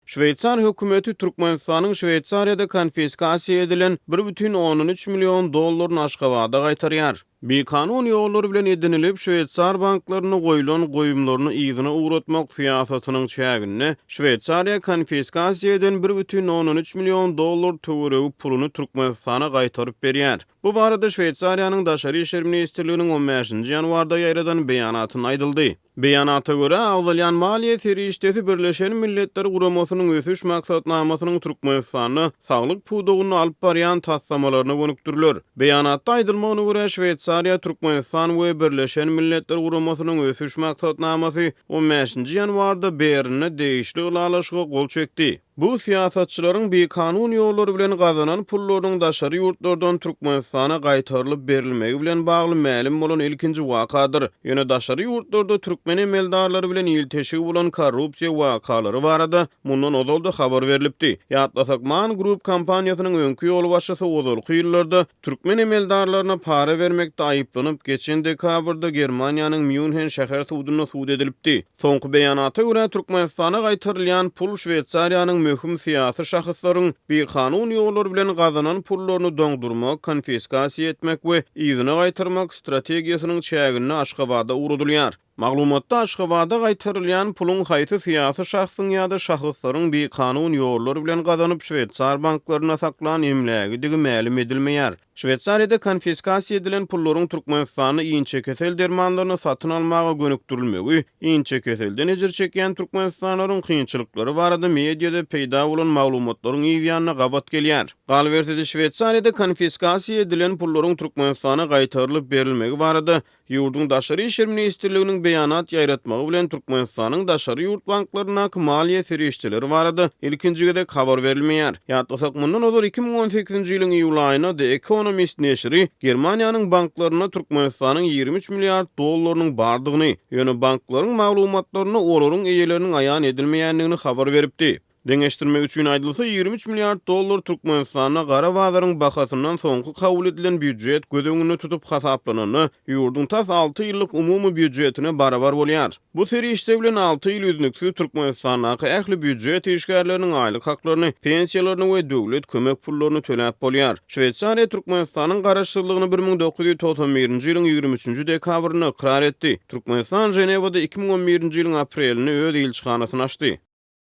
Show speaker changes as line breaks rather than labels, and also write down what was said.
Şweýsar hökümeti Türkmenistanyň Şweýsariýada konfiskasiýa edilen 1,3 million dollaryny Aşgabada gaýtarýar. Bikanun ýollar bilen edinilip, şweýsar banklarynda goýlan goýumlaryny yzyna ugratmak syýasatynyň çäginde, Şweýsariýa konfiskasiýa eden 1,3 million dollar töweregi puluny Türkmenistana gaýtaryp berýär. Bu barada Şweýsariýanyň Daşary işler ministrliginiň on bäşinji ýanwarda ýaýradan beýanatynda aýdyldy. Beýanata görä, agzalýan maliýe serişdesi Birleşen Milletler Guramasynyň Ösüş Maksatnamasynyň Türkmenistanda saglyk pudagynda alyp barýan taslamalaryna gönükdiriler. Beýanatda aýdylmagyna görä, Şweýsariýa, Türkmenistan we Birleşen Milletler Guramasynyň Ösüş Maksatnamasy on bäşinji ýanwarda Bernde degişli ylalaşyga gol çekdi. Bu syýasatçylaryň bikanun ýollar bilen gazanan pullarynyň daşary ýurtlardan Türkmenistana gaýtarylyp berilmegi bilen bagly mälim bolan ilkinji wakadyr. Ýöne daşary ýurtlarda türkmen emeldarlary bilen ilteşigi bolan korrupsiýa wakalary barada mundan ozal-da habar berlipdi. Ýatlasak, Man Group kompaniýasynyň öňki ýolbaşçysy ozalky ýyllarda türkmen emeldarlaryna para bermekde aýyplanyp, geçen dekabrda Germaniýanyň Mýunhen şäher sudunda sud edilipdi. Soňky beýanata görä, Türkmenistana gaýtarylýan pul Şweýsariýanyň möhüm syýasy şahyslaryň bikanun ýollar bilen gazanan pullaryny doňdurmak, konfiskasiýa etmek we yzyna gaýtarmak strategiýasynyň çäginde Aşgabada ugradylýar. Maglumatda Aşgabada gaýtarylýan puluň haýsy syýasy şahsyň ýa-da şahyslaryň bikanun ýollar bilen gazanyp şweýsar banklarynda saklan emlägidigi mälim edilmeýär. Şweýsariýada konfiskasiýa edilen pullaryň Türkmenistanda inçekesel dermanlaryny satyn almaga gönükdirilmegi, inçekeselden ejir çekýän türkmenistanlylaryň kynçylyklary barada mediada peýda bolan maglumatlaryň yz ýanyna gabat gelýär. Galyberse-de, Şweýsariýada konfiskasiýa edilen pullaryň Türkmenistana gaýtarylyp berilmegi barada Ýurduň Daşary işler ministrliginiň beýanat ýaýratmagy bilen Türkmenistanyň daşary ýurt banklaryndaky maliýe serişdeleri barada ilkinji gezek habar berilmeýär. Ýatlasak, mundan ozal 2018-nji ýylyň iýul aýynda The Economist neşiri Germaniýanyň banklarynda Türkmenistanyň 23 milliard dollarynyň bardygyny, ýöne banklaryň maglumatlarynda olaryň eýeleriniň aýan edilmeýändigini habar beripdi. Deňeşdirmek üçin aýdylsa, 23 milliard dollar Türkmenistanda gara bazaryň bahasyndan soňky kabul edilen býujet göz öňünde tutup hasaplananda, ýurduň tas alty ýyllyk umumy býujetine barabar bolýar. Bu serişde bilen alty ýyl üznüksiz Türkmenistandaky ähli býujet işgärleriniň aýlyk haklaryny, pensiýalaryny we döwlet kömek pullaryny töläp bolýar. Şweýsariýa Türkmenistanyň garaşsyzlygyny 1991-nji ýylyň 23-nji dekabrynda ykrar etdi. Türkmenistan Ženewada 2011-nji ýylyň aprelinde öz ilçihanasyny açdy.